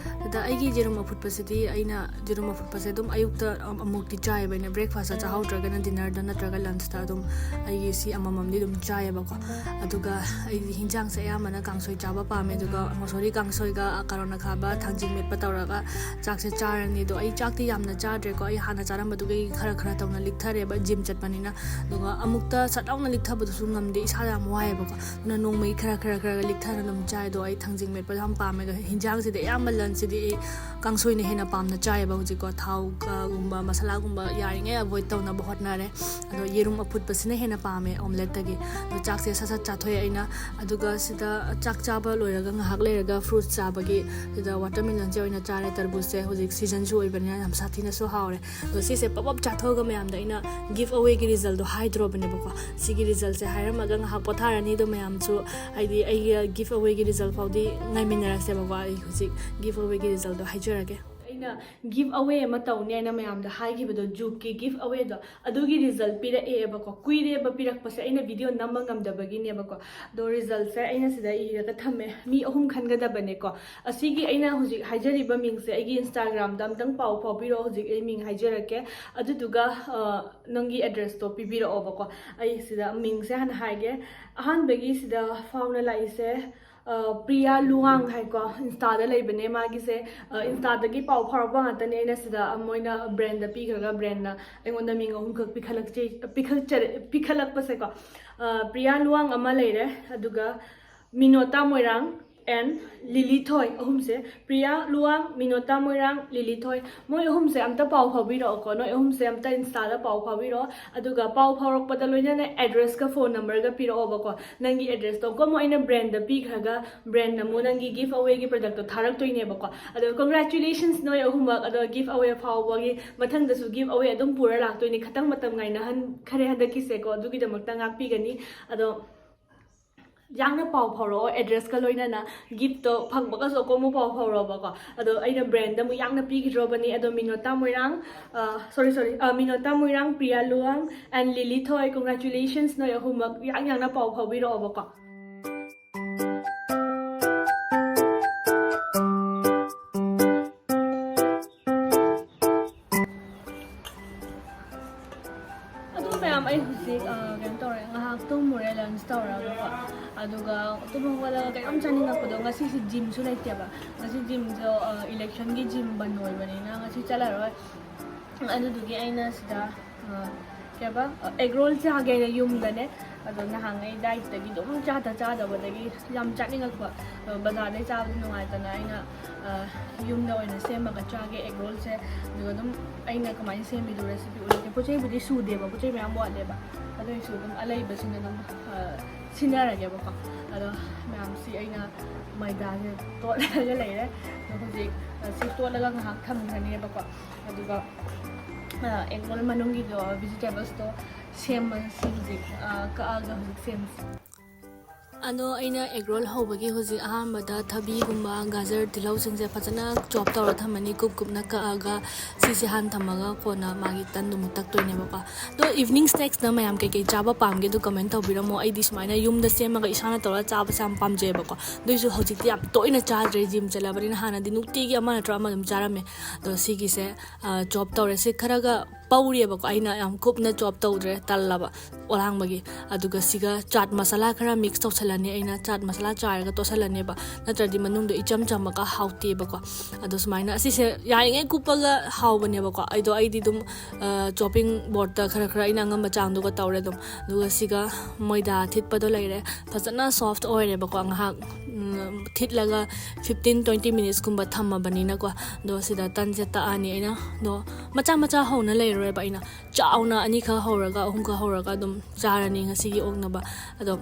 ꯑꯗ ꯑꯩꯒꯤ ꯌꯦꯔꯨꯝ ꯑꯐꯨꯠꯄꯁꯤꯗꯤ, ꯑꯩꯅ ꯌꯦꯔꯨꯝ ꯑꯐꯨꯠꯄꯁꯦ ꯑꯗꯨꯝ ꯑꯌꯨꯛꯇ ꯑꯃꯨꯛꯇꯤ ꯆꯥꯏꯌꯦꯕ ꯑꯩꯅ, breakfastꯇ ꯆꯥꯍꯧꯗ꯭ꯔꯒꯅ dinnerꯗ ꯅꯠꯇ꯭ꯔꯒ lunchꯇ ꯑꯗꯨꯝ ꯑꯩꯒꯤ ꯁꯤ ꯑꯃꯃꯝꯗꯤ ꯑꯗꯨꯝ ꯆꯥꯏꯌꯦꯕꯀꯣ꯫ ꯑꯗꯨꯒ ꯑꯩꯗꯤ ꯍꯤꯟꯖꯥꯡꯁꯦ ꯑꯌꯥꯝꯕꯅ ꯀꯥꯡꯁꯣꯏ ꯆꯥꯕ ꯄꯥꯝꯃꯦ꯫ ꯑꯗꯨꯒ ꯃꯣꯁꯣꯔꯤ ꯀꯥꯡꯁꯣꯏꯒ ꯀꯔꯣꯟ ꯑꯈꯥꯕ ꯊꯥꯡꯖꯤꯡ ꯃꯦꯠꯄ ꯇꯧꯔꯒ ꯆꯥꯛꯁꯦ ꯆꯥꯔꯅꯤ꯫ ꯑꯗꯣ ꯑꯩ ꯆꯥꯛꯇꯤ ꯌꯥꯝꯅ ꯆꯥꯗ꯭ꯔꯦꯀꯣ꯫ ꯑꯩ ꯍꯥꯟꯅ ꯆꯥꯔꯝꯕꯗꯨꯒꯤ ꯈꯔ ꯈꯔ ꯇꯧꯅ ꯂꯤꯛꯊꯔꯦꯕ, gym ꯆꯠꯄꯅꯤꯅ꯫ ꯑꯗꯨꯒ ꯑꯃꯨꯛꯇ ꯁꯠ ꯂꯥꯎꯅ ꯂꯤꯛꯊꯕꯗꯨꯁꯨ ꯉꯝꯗꯦ, ꯏꯁꯥꯗ ꯌꯥꯝ ꯋꯥꯏꯌꯦꯕꯀꯣ꯫ ꯑꯗꯨꯅ ꯅꯣꯡꯃꯒꯤ ꯈꯔ ꯈꯔ ꯈꯔ ꯈꯔ ꯂꯤꯛꯊꯅ ꯑꯗꯨꯝ ꯆꯥꯏ꯫ ꯑꯗꯣ ꯑꯩ ꯊꯥꯡꯖꯤꯡ ꯃꯦꯠꯄꯗꯣ ꯌꯥꯝ ꯄꯥꯝꯃꯦ꯫ ꯑꯗꯣ ꯍꯤꯟꯖꯥꯡꯁꯤꯗꯤ ꯑꯌꯥꯝꯕ lunchꯁꯤꯗꯤ ꯑꯩ ꯀꯥꯡꯁꯣꯏꯅ ꯍꯦꯟꯅ ꯄꯥꯝꯅ ꯆꯥꯏꯌꯦꯕ꯫ ꯍꯧꯖꯤꯛꯀꯣ ꯊꯥꯎꯒꯨꯝꯕ ꯃꯁꯥꯂꯥꯒꯨꯝꯕ ꯌꯥꯔꯤꯉꯩ avoid ꯇꯧꯅꯕ ꯍꯣꯠꯅꯔꯦ꯫ ꯑꯗꯣ ꯌꯦꯔꯨꯝ ꯑꯐꯨꯠꯄꯁꯤꯅ ꯍꯦꯟꯅ ꯄꯥꯝꯃꯦ omelette-ꯇꯒꯤ꯫ ꯑꯗꯣ ꯆꯥꯛꯁꯦ ꯁꯠ ꯁꯠ ꯆꯥꯊꯣꯛꯑꯦ ꯑꯩꯅ꯫ ꯑꯗꯨꯒ ꯁꯤꯗ ꯆꯥꯛ ꯆꯥꯕ ꯂꯣꯏꯔꯒ ꯉꯥꯏꯍꯥꯛ ꯂꯩꯔꯒ fruits ꯆꯥꯕꯒꯤ ꯁꯤꯗ watermelonꯁꯦ ꯑꯣꯏꯅ ꯆꯥꯔꯦ꯫ ꯇꯔꯕꯨꯖꯁꯦ ꯍꯧꯖꯤꯛ seasonꯁꯨ ꯑꯣꯏꯕꯅꯤꯅ ꯌꯥꯝ ꯁꯥꯊꯤꯅꯁꯨ ꯍꯥꯎꯔꯦ꯫ ꯑꯗꯣ ꯁꯤꯁꯦ ꯄꯞ ꯄꯞ ꯆꯥꯊꯣꯛꯑꯒ ꯃꯌꯥꯝꯗ ꯑꯩꯅ give awayꯒꯤ resultꯗꯣ ꯍꯥꯏꯗ꯭ꯔꯣꯕꯅꯦꯕꯀꯣ꯫ ꯁꯤꯒꯤ resultꯁꯦ ꯍꯥꯏꯔꯝꯃꯒ ꯉꯥꯏꯍꯥꯛ ꯄꯣꯊꯥꯔꯅꯤ꯫ ꯑꯗꯣ ꯃꯌꯥꯝꯁꯨ ꯍꯥꯏꯗꯤ ꯑꯩꯒꯤ give awayꯒꯤ result ꯐꯥꯎꯗꯤ ꯉꯥꯏꯃꯤꯟꯅꯔꯁꯦꯕꯀꯣ꯫ ꯑꯩ ꯍꯧꯖꯤꯛ give awayꯒꯤ resultꯗꯣ ꯍꯥꯏꯖꯔꯒꯦ꯫ ꯑꯩꯅ give away ꯑꯃ ꯇꯧꯅꯤ ꯍꯥꯏꯅ ꯃꯌꯥꯝꯗ ꯍꯥꯏꯈꯤꯕꯗꯣ, Jupeꯀꯤ give awayꯗꯣ, ꯑꯗꯨꯒꯤ result ꯄꯤꯔꯛꯑꯦꯕꯀꯣ꯫ ꯀꯨꯏꯔꯦꯕ ꯄꯤꯔꯛꯄꯁꯦ, ꯑꯩꯅ video ꯅꯝꯕ ꯉꯝꯗꯕꯒꯤꯅꯦꯕꯀꯣ꯫ ꯑꯗꯣ resultꯁꯦ ꯑꯩꯅ ꯁꯤꯗ ꯏꯔꯒ ꯊꯝꯃꯦ꯫ ꯃꯤ ꯑꯍꯨꯝ ꯈꯟꯒꯗꯕꯅꯦꯀꯣ꯫ ꯑꯁꯤꯒꯤ ꯑꯩꯅ ꯍꯧꯖꯤꯛ ꯍꯥꯏꯖꯔꯤꯕ ꯃꯤꯡꯁꯦ ꯑꯩꯒꯤ Instagramꯗ ꯑꯝꯇꯪ ꯄꯥꯎ ꯐꯥꯎꯕꯤꯔꯛꯑꯣ꯫ ꯍꯧꯖꯤꯛ ꯑꯩ ꯃꯤꯡ ꯍꯥꯏꯖꯔꯛꯀꯦ꯫ ꯑꯗꯨꯗꯨꯒ, ꯑ, ꯅꯪꯒꯤ addressꯇꯣ ꯄꯤꯕꯤꯔꯛꯑꯣꯕꯀꯣ꯫ ꯑꯩ ꯁꯤꯗ ꯃꯤꯡꯁꯦ ꯍꯥꯟꯅ ꯍꯥꯏꯒꯦ꯫ ꯑꯍꯥꯟꯕꯒꯤ ꯁꯤꯗ ꯐꯥꯎꯅ ꯂꯥꯛꯏꯁꯦ, ꯄ꯭ꯔꯤꯌꯥ ꯂꯨꯋꯥꯡ ꯍꯥꯏꯀꯣ, ꯏꯟꯁꯇꯥꯗ ꯂꯩꯕꯅꯦ ꯃꯥꯒꯤꯁꯦ꯫ ꯏꯟꯁꯇꯥꯗꯒꯤ ꯄꯥꯎ ꯐꯥꯎꯔꯛꯄ ꯉꯥꯛꯇꯅꯦ, ꯑꯩꯅ ꯁꯤꯗ ꯃꯣꯏꯅ ꯕ꯭ꯔꯦꯟꯗ ꯄꯤꯈ꯭ꯔꯒ ꯕ꯭ꯔꯦꯟꯅ ꯑꯩꯉꯣꯟꯗ ꯃꯤꯡ ꯑꯍꯨꯝꯈꯛ ꯄꯤꯈꯠꯂꯛꯆꯩ ꯄꯤꯈꯠꯆꯔꯦ ꯄꯤꯈꯠꯂꯛꯄꯁꯦꯀꯣ꯫ ꯄ꯭ꯔꯤꯌꯥ ꯂꯨꯋꯥꯡ ꯑꯃ ꯂꯩꯔꯦ, ꯑꯗꯨꯒ ꯃꯤꯅꯣꯇꯥ ꯃꯣꯏꯔꯥꯡ ꯑꯦꯟ ꯂꯤꯂꯤ ꯊꯣꯏ, ꯑꯍꯨꯝꯁꯦ꯫ ꯄ꯭ꯔꯤꯌꯥ ꯂꯨꯋꯥꯡ, ꯃꯤꯅꯣꯇꯥ ꯃꯣꯏꯔꯥꯡ, ꯂꯤꯂꯤ ꯊꯣꯏ, ꯃꯣꯏ ꯑꯍꯨꯝꯁꯦ ꯑꯝꯇ ꯄꯥꯎ ꯐꯥꯎꯕꯤꯔꯛꯑꯣꯀꯣ꯫ ꯅꯣꯏ ꯑꯍꯨꯝꯁꯦ ꯑꯝꯇ ꯏꯟꯁꯇꯥꯗ ꯄꯥꯎ ꯐꯥꯎꯕꯤꯔꯛꯑꯣ, ꯑꯗꯨꯒ ꯄꯥꯎ ꯐꯥꯎꯔꯛꯄꯗ ꯂꯣꯏꯅꯅ ꯑꯦꯗ꯭ꯔꯦꯁꯀ ꯐꯣꯟ ꯅꯝꯕꯔꯒ ꯄꯤꯔꯛꯑꯣꯕꯀꯣ꯫ ꯅꯪꯒꯤ ꯑꯦꯗ꯭ꯔꯦꯁꯇꯣ ꯀꯣ ꯑꯃꯨꯛ ꯑꯩꯅ ꯕ꯭ꯔꯦꯟꯗ ꯄꯤꯈ꯭ꯔꯒ ꯕ꯭ꯔꯦꯟꯅ ꯑꯃꯨꯛ ꯅꯪꯒꯤ ꯒꯤꯐ ꯑꯋꯦꯒꯤ ꯄ꯭ꯔꯗꯛꯇꯣ ꯊꯥꯔꯛꯇꯣꯏꯅꯦꯕꯀꯣ꯫ ꯑꯗꯣ congratulations ꯅꯣꯏ ꯑꯍꯨꯝꯃꯛ꯫ ꯑꯗꯣ ꯒꯤꯐ ꯑꯋꯦ ꯐꯥꯎꯕꯒꯤ ꯃꯊꯪꯗꯁꯨ ꯒꯤꯐ ꯑꯋꯦ ꯑꯗꯨꯝ ꯄꯨꯔ ꯂꯥꯛꯇꯣꯏꯅꯦ꯫ ꯈꯤꯇꯪ ꯃꯇꯝ ꯉꯥꯏꯅꯍꯟ ꯈꯔꯦ ꯍꯟꯗꯛꯀꯤꯁꯦꯀꯣ, ꯑꯗꯨꯒꯤꯗꯃꯛꯇ ꯉꯥꯛꯄꯤꯒꯅꯤ꯫ ꯑꯗꯣ ꯌꯥꯝꯅ ꯄꯥꯎ ꯐꯥꯎꯔꯛꯑꯣ, ꯑꯦꯗ꯭ꯔꯦꯁꯀ ꯂꯣꯏꯅꯅ꯫ ꯒꯤꯐꯇꯣ ꯐꯪꯕꯒꯁꯨ ꯑꯀꯣꯝꯕ ꯄꯥꯎ ꯐꯥꯎꯔꯛꯑꯣꯕꯀꯣ꯫ ꯑꯗꯣ ꯑꯩꯅ ꯕ꯭ꯔꯦꯟꯗ ꯑꯃꯨꯛ ꯌꯥꯝꯅ ꯄꯤꯈꯤꯗ꯭ꯔꯣꯕꯅꯤ꯫ ꯑꯗꯣ ꯃꯤꯅꯣꯇꯥ ꯃꯣꯏꯔꯥꯡ, ꯁꯣꯔꯤ ꯁꯣꯔꯤ ꯃꯤꯅꯣꯇꯥ ꯃꯣꯏꯔꯥꯡ, ꯄ꯭ꯔꯤꯌꯥ ꯂꯨꯋꯥꯡ ꯑꯦꯟ ꯂꯤꯂꯤ ꯊꯣꯏ, congratulations ꯅꯣꯏ ꯑꯍꯨꯝꯃꯛ ꯌꯥꯝ ꯌꯥꯝꯅ ꯄꯥꯎ ꯐꯥꯎꯕꯤꯔꯛꯑꯣꯕꯀꯣ꯫ ꯑꯗꯨ ꯃꯌꯥꯝ, ꯑꯩ ꯍꯧꯖꯤꯛ ꯀꯩꯅꯣ ꯇꯧꯔꯦ, ꯉꯥꯏꯍꯥꯛ ꯇꯨꯝꯃꯨꯔꯦ ꯂꯟꯁ ꯇꯧꯔꯒꯀꯣ꯫ ꯑꯗꯨꯒ ꯇꯨꯝ ꯍꯧꯒꯠꯂꯒ ꯀꯩꯅꯣꯝ ꯆꯥꯅꯤꯡꯉꯛꯄꯗꯣ, ꯉꯁꯤꯁꯦ ꯖꯤꯝꯁꯨ ꯂꯩꯇꯦꯕ꯫ ꯉꯁꯤ ꯖꯤꯝꯁꯨ ꯏꯂꯦꯛꯁꯟꯒꯤ ꯖꯤꯝ ꯕꯟ ꯑꯣꯏꯕꯅꯤꯅ ꯉꯁꯤ ꯆꯠꯂꯔꯣꯏ꯫ ꯑꯗꯨꯗꯨꯒꯤ ꯑꯩꯅ ꯁꯤꯗ ꯀꯩꯕ ꯑꯦꯒ ꯔꯣꯜ ꯆꯥꯒꯦꯅ ꯌꯨꯝꯗꯅꯦ꯫ ꯑꯗꯣ ꯅꯍꯥꯟꯉꯩ ꯗꯥꯏꯠꯇꯒꯤ ꯑꯗꯨꯝ ꯆꯥꯗ ꯆꯥꯗꯕꯗꯒꯤ ꯌꯥꯝ ꯆꯥꯅꯤꯡꯉꯛꯄ꯫ ꯑꯗꯣ ꯕꯖꯥꯔꯗꯩ ꯆꯥꯕꯗꯤ ꯅꯨꯡꯉꯥꯏꯇꯅ ꯑꯩꯅ ꯌꯨꯝꯗ ꯑꯣꯏꯅ ꯁꯦꯝꯃꯒ ꯆꯥꯒꯦ ꯑꯦꯒ ꯔꯣꯜꯁꯦ꯫ ꯑꯗꯨꯒ ꯑꯗꯨꯝ ꯑꯩꯅ ꯀꯃꯥꯏꯅ ꯁꯦꯝꯃꯤꯗꯣ ꯔꯦꯁꯤꯄꯤ ꯎꯠꯂꯛꯀꯦ꯫ ꯄꯣꯠ ꯆꯩꯕꯨꯗꯤ ꯁꯨꯗꯦꯕ, ꯄꯣꯠ ꯆꯩ ꯃꯌꯥꯝ ꯋꯥꯠꯂꯦꯕ꯫ ꯑꯗꯨ ꯑꯣꯏꯔꯁꯨ ꯑꯗꯨꯝ ꯑꯂꯩꯕꯁꯤꯡꯅ ꯑꯗꯨꯝ ꯁꯤꯟꯅꯔꯒꯦꯕꯀꯣ꯫ ꯑꯗꯣ ꯃꯌꯥꯝꯁꯤ ꯑꯩꯅ ꯃꯩꯗꯥꯁꯦ ꯇꯣꯠꯂꯒ ꯂꯩꯔꯦ꯫ ꯑꯗꯣ ꯍꯧꯖꯤꯛ ꯁꯤ ꯇꯣꯠꯂꯒ ꯉꯥꯏꯍꯥꯛ ꯊꯝꯈ꯭ꯔꯅꯦꯕꯀꯣ꯫ ꯑꯗꯨꯒ ꯑꯦꯒ ꯔꯣꯜ ꯃꯅꯨꯡꯒꯤꯗꯣ ꯚꯤꯖꯤꯇꯦꯕꯜꯁꯇꯣ ꯁꯦꯝꯃꯁꯤ ꯍꯧꯖꯤꯛ꯫ ꯀꯛꯑꯒ ꯍꯧꯖꯤꯛ ꯁꯦꯝꯁꯤ꯫ ꯑꯗꯣ ꯑꯩꯅ ꯑꯦꯒ ꯔꯣꯜ ꯍꯧꯕꯒꯤ ꯍꯧꯖꯤꯛ ꯑꯍꯥꯟꯕꯗ ꯊꯕꯤꯒꯨꯝꯕ, ꯒꯥꯖꯔ, ꯇꯤꯜꯍꯧꯁꯤꯡꯁꯦ ꯐꯖꯅ ꯆꯣꯞ ꯇꯧꯔ ꯊꯝꯃꯅꯤ, ꯀꯨꯞ ꯀꯨꯞꯅ ꯀꯛꯑꯒ꯫ ꯁꯤꯁꯦ ꯍꯥꯟꯅ ꯊꯝꯃꯒ ꯀꯣꯟꯅ ꯃꯥꯒꯤ ꯇꯟꯗꯨ ꯑꯃꯨꯛ ꯇꯛꯇꯣꯏꯅꯦꯕꯀꯣ꯫ ꯑꯗꯣ ꯏꯚꯤꯅꯤꯡ ꯁ꯭ꯅꯦꯛꯁꯅ ꯃꯌꯥꯝ ꯀꯩꯀꯩ ꯆꯥꯕ ꯄꯥꯝꯒꯦ ꯑꯗꯨ ꯀꯃꯦꯟ ꯇꯧꯕꯤꯔꯝꯃꯣ꯫ ꯑꯩꯗꯤ ꯁꯨꯃꯥꯏꯅ ꯌꯨꯝꯗ ꯁꯦꯝꯃꯒ ꯏꯁꯥꯅ ꯇꯧꯔꯒ ꯆꯥꯕꯁꯦ ꯌꯥꯝ ꯄꯥꯝꯖꯩꯌꯦꯕꯀꯣ꯫ ꯑꯗꯨꯏꯁꯨ ꯍꯧꯖꯤꯛꯇꯤ ꯌꯥꯝ ꯇꯣꯏꯅ ꯆꯥꯗ꯭ꯔꯦ ꯖꯤꯝ ꯆꯠꯂꯕꯅꯤꯅ꯫ ꯍꯥꯟꯅꯗꯤ ꯅꯨꯡꯇꯤꯒꯤ ꯑꯃ ꯅꯠꯇ꯭ꯔꯒ ꯑꯃ ꯑꯗꯨꯝ ꯆꯥꯔꯝꯃꯦ꯫ ꯑꯗꯣ ꯁꯤꯒꯤꯁꯦ ꯆꯣꯞ ꯇꯧꯔꯦ꯫ ꯁꯤ ꯈꯔꯒ ꯄꯧꯔꯤꯑꯕꯀꯣ, ꯑꯩꯅ ꯌꯥꯝ ꯀꯨꯞꯅ ꯆꯣꯞ ꯇꯧꯗ꯭ꯔꯦ, ꯇꯜꯂꯕ꯫ ꯄꯣꯂꯥꯡꯕꯒꯤ꯫ ꯑꯗꯨꯒ ꯁꯤꯒ ꯆꯥꯠ ꯃꯁꯥꯂꯥ ꯈꯔ ꯃꯤꯛꯁ ꯇꯧꯁꯜꯂꯅꯤ꯫ ꯑꯩꯅ ꯆꯥꯠ ꯃꯁꯥꯂꯥ ꯆꯥꯏꯔꯒ ꯇꯣꯠꯁꯜꯂꯅꯦꯕ, ꯅꯠꯇ꯭ꯔꯗꯤ ꯃꯅꯨꯡꯗ ꯏꯆꯝ ꯆꯝꯃꯒ ꯍꯥꯎꯇꯦꯕꯀꯣ꯫ ꯑꯗꯣ ꯁꯨꯃꯥꯏꯅ ꯑꯁꯤꯁꯦ ꯌꯥꯔꯤꯉꯩ ꯀꯨꯞꯄꯒ ꯍꯥꯎꯕꯅꯦꯕꯀꯣ꯫ ꯑꯩꯗꯣ ꯑꯩꯗꯤ ꯑꯗꯨꯝ ꯆꯣꯞꯄꯤꯡ ꯕꯣꯔꯗꯇ ꯈꯔ ꯈꯔ ꯑꯩꯅ ꯑꯉꯝꯕ ꯆꯥꯡꯗꯨꯒ ꯇꯧꯔꯦ ꯑꯗꯨꯝ꯫ ꯑꯗꯨꯒ ꯁꯤꯒ ꯃꯣꯏꯗꯥ ꯊꯤꯠꯄꯗꯣ ꯂꯩꯔꯦ, ꯐꯖꯅ ꯁꯣꯐ ꯑꯣꯏꯔꯦꯕꯀꯣ꯫ ꯉꯥꯏꯍꯥꯛ ꯊꯤꯠꯂꯒ ꯐꯤꯐꯇꯤꯟ ꯇ꯭ꯋꯦꯟꯇꯤ ꯃꯤꯅꯤꯠꯁꯀꯨꯝꯕ ꯊꯝꯃꯕꯅꯤꯅꯀꯣ꯫ ꯑꯗꯣ ꯁꯤꯗ ꯇꯟꯁꯦ ꯇꯛꯑꯅꯤ ꯑꯩꯅ꯫ ꯑꯗꯣ ꯃꯆꯥ ꯃꯆꯥ ꯍꯧꯅ ꯂꯩꯔꯣꯏꯕ, ꯑꯩꯅ ꯆꯥꯎꯅ ꯑꯅꯤꯈꯛ ꯍꯧꯔꯒ ꯑꯍꯨꯝꯈꯛ ꯍꯧꯔꯒ ꯑꯗꯨꯝ ꯆꯥꯔꯅꯤ ꯉꯁꯤꯒꯤ ꯑꯣꯛꯅꯕ꯫ ꯑꯗꯣ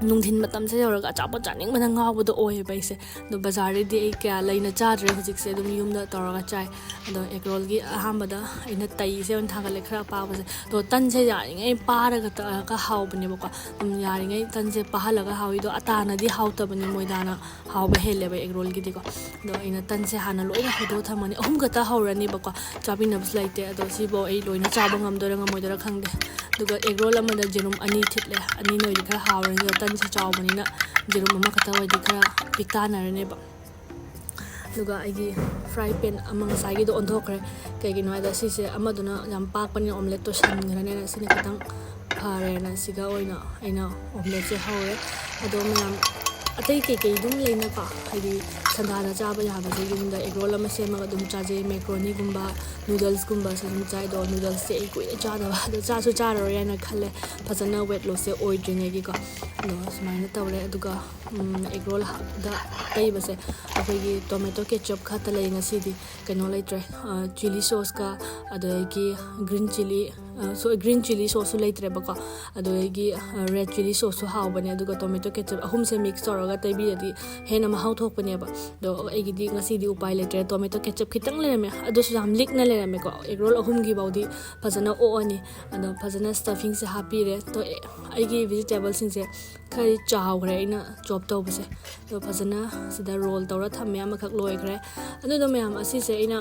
ꯅꯨꯡꯊꯤꯟ ꯃꯇꯝꯁꯦ ꯌꯧꯔꯒ ꯑꯆꯥꯄꯣꯠ ꯆꯥꯅꯤꯡꯕꯅ ꯉꯥꯎꯕꯗꯣ ꯑꯣꯏꯌꯦꯕ ꯑꯩꯁꯦ꯫ ꯑꯗꯣ ꯕꯖꯥꯔꯗꯩꯗꯤ ꯑꯩ ꯀꯌꯥ ꯂꯩꯅ ꯆꯥꯗ꯭ꯔꯦ ꯍꯧꯖꯤꯛꯁꯦ, ꯑꯗꯨꯝ ꯌꯨꯝꯗ ꯇꯧꯔꯒ ꯆꯥꯏ꯫ ꯑꯗꯣ ꯑꯦꯒ ꯔꯣꯜꯒꯤ ꯑꯍꯥꯟꯕꯗ ꯑꯩꯅ ꯇꯩꯁꯦ ꯑꯣꯏꯅ ꯊꯥꯒꯠꯂꯦ, ꯈꯔ ꯑꯄꯥꯕꯁꯦ꯫ ꯑꯗꯣ ꯇꯟꯁꯦ ꯌꯥꯔꯤꯉꯩ ꯄꯥꯔꯒ ꯇꯛꯑꯒ ꯍꯥꯎꯕꯅꯦꯕꯀꯣ꯫ ꯑꯗꯨꯝ ꯌꯥꯔꯤꯉꯩ ꯇꯟꯁꯦ ꯄꯥꯍꯜꯂꯒ ꯍꯥꯎꯏꯗꯣ꯫ ꯑꯇꯥꯅꯗꯤ ꯍꯥꯎꯇꯕꯅꯦ, ꯃꯣꯏꯗꯥꯅ ꯍꯥꯎꯕ ꯍꯦꯜꯂꯦꯕ ꯑꯦꯒ ꯔꯣꯜꯒꯤꯗꯤꯀꯣ꯫ ꯑꯗꯣ ꯑꯩꯅ ꯇꯟꯁꯦ ꯍꯥꯟꯅ ꯂꯣꯏꯅ ꯍꯧꯗꯣꯛꯑ ꯊꯝꯃꯅꯤ꯫ ꯑꯍꯨꯝ ꯈꯛꯇ ꯍꯧꯔꯅꯤꯕꯀꯣ, ꯆꯥꯕꯤꯅꯕꯁꯨ ꯂꯩꯇꯦ꯫ ꯑꯗꯣ ꯁꯤꯐꯧ ꯑꯩ ꯂꯣꯏꯅ ꯆꯥꯕ ꯉꯝꯗꯣꯏꯔꯥ ꯉꯝꯃꯣꯏꯗꯣꯏꯔꯥ ꯈꯪꯗꯦ꯫ ꯑꯗꯨꯒ ꯑꯦꯒ ꯔꯣꯜ ꯑꯃꯗ ꯌꯦꯔꯨꯝ ꯑꯅꯤ ꯊꯤꯠꯂꯦ꯫ ꯑꯅꯤꯅ ꯑꯣꯏꯗꯤ ꯈꯔ ꯍꯥꯎꯔꯅꯤ, ꯑꯗꯣ ꯇꯟꯁꯦ ꯆꯥꯎꯕꯅꯤꯅ ꯌꯦꯔꯨꯝ ꯑꯃꯈꯛꯇ ꯑꯣꯏꯗꯤ ꯈꯔ ꯄꯤꯛ ꯇꯥꯟꯅꯔꯅꯦꯕ꯫ ꯑꯗꯨꯒ ꯑꯩꯒꯤ ꯐ꯭ꯔꯥꯏ ꯄꯦꯟ ꯑꯃ ꯉꯁꯥꯏꯒꯤꯗꯣ ꯑꯣꯟꯊꯣꯛꯈ꯭ꯔꯦ꯫ ꯀꯩꯒꯤꯅꯣ ꯍꯥꯏꯗ ꯁꯤꯁꯦ ꯑꯃꯗꯨꯅ ꯌꯥꯝ ꯄꯥꯛꯄꯅꯤꯅ ꯑꯣꯝꯂꯦꯠꯇꯣ ꯁꯟꯈ꯭ꯔꯅꯦꯅ ꯁꯤꯅ ꯈꯤꯇꯪ ꯐꯔꯦꯅ ꯁꯤꯒ ꯑꯣꯏꯅ ꯑꯩꯅ ꯑꯣꯝꯂꯦꯠꯁꯦ ꯍꯧꯔꯦ꯫ ꯑꯗꯣ ꯃꯌꯥꯝ ꯑꯇꯩ ꯀꯩꯀꯩ ꯑꯗꯨꯝ ꯂꯩꯅꯀꯣ, ꯍꯥꯏꯗꯤ ꯁꯟꯗꯥꯗ ꯆꯥꯕ ꯌꯥꯕꯁꯦ ꯌꯨꯝꯗ ꯑꯦꯒ ꯔꯣꯜ ꯑꯃ ꯁꯦꯝꯃꯒ ꯑꯗꯨꯝ ꯆꯥꯖꯩ꯫ ꯃꯦꯀ꯭ꯔꯣꯅꯤꯒꯨꯝꯕ, ꯅꯨꯗꯜꯁꯀꯨꯝꯕꯁꯨ ꯑꯗꯨꯝ ꯆꯥꯏ꯫ ꯑꯗꯣ ꯅꯨꯗꯜꯁꯁꯦ ꯑꯩ ꯀꯨꯏꯔꯦ ꯆꯥꯗꯕ, ꯑꯗꯣ ꯆꯥꯁꯨ ꯆꯥꯔꯔꯣꯏ ꯍꯥꯏꯅ ꯈꯜꯂꯦ, ꯐꯖꯅ ꯋꯦꯠ ꯂꯣꯁꯁꯦ ꯑꯣꯏꯗ꯭ꯔꯤꯉꯩꯒꯤꯀꯣ꯫ ꯑꯗꯣ ꯁꯨꯃꯥꯏꯅ ꯇꯧꯔꯦ꯫ ꯑꯗꯨꯒ ꯑꯦꯒ ꯔꯣꯜꯗ ꯇꯩꯕꯁꯦ ꯑꯩꯈꯣꯏꯒꯤ ꯇꯣꯃꯦꯇꯣ ꯀꯦꯆꯞ ꯈꯛꯇ ꯂꯩ ꯉꯁꯤꯗꯤ꯫ ꯀꯩꯅꯣ ꯂꯩꯇ꯭ꯔꯦ, ꯆꯤꯂꯤ ꯁꯣꯁꯀ ꯑꯗꯒꯤ ꯒ꯭ꯔꯤꯟ ꯆꯤꯂꯤ, ꯁꯣ ꯒ꯭ꯔꯤꯟ ꯆꯤꯂꯤ ꯁꯣꯁꯁꯨ ꯂꯩꯇ꯭ꯔꯦꯕꯀꯣ꯫ ꯑꯗꯨꯗꯒꯤ ꯔꯦꯗ ꯆꯤꯂꯤ ꯁꯣꯁꯁꯨ ꯍꯥꯎꯕꯅꯦ꯫ ꯑꯗꯨꯒ ꯇꯣꯃꯦꯇꯣ ꯀꯦꯆꯞ ꯑꯍꯨꯝꯁꯦ ꯃꯤꯛꯁ ꯇꯧꯔꯒ ꯇꯩꯕꯤꯔꯗꯤ ꯍꯦꯟꯅ ꯃꯍꯥꯎ ꯊꯣꯛꯄꯅꯦꯕ꯫ ꯑꯗꯣ ꯑꯩꯒꯤꯗꯤ ꯉꯁꯤꯗꯤ ꯎꯄꯥꯏ ꯂꯩꯇ꯭ꯔꯦ, ꯇꯣꯃꯦꯇꯣ ꯀꯦꯆꯞ ꯈꯤꯇꯪ ꯂꯩꯔꯝꯃꯦ, ꯑꯗꯨꯁꯨ ꯌꯥꯝ ꯂꯤꯛꯅ ꯂꯩꯔꯝꯃꯦꯀꯣ꯫ ꯑꯦꯒ ꯔꯣꯜ ꯑꯍꯨꯝꯒꯤ ꯐꯥꯎꯗꯤ ꯐꯖꯅ ꯑꯣꯛꯑꯅꯤ꯫ ꯑꯗꯣ ꯐꯖꯅ ꯁ꯭ꯇꯐꯤꯡꯁꯦ ꯍꯥꯞꯄꯤꯔꯦ꯫ ꯑꯗꯣ ꯑꯩꯒꯤ ꯚꯤꯖꯤꯇꯦꯕꯜꯁꯤꯡꯁꯦ ꯈꯔꯗꯤ ꯆꯥꯎꯈ꯭ꯔꯦ ꯑꯩꯅ ꯆꯣꯞ ꯇꯧꯕꯁꯦ꯫ ꯑꯗꯣ ꯐꯖꯅ ꯁꯤꯗ ꯔꯣꯜ ꯇꯧꯔ ꯊꯝꯃꯦ, ꯑꯃꯈꯛ ꯂꯣꯏꯈ꯭ꯔꯦ꯫ ꯑꯗꯨꯗꯣ ꯃꯌꯥꯝ ꯑꯁꯤꯁꯦ ꯑꯩꯅ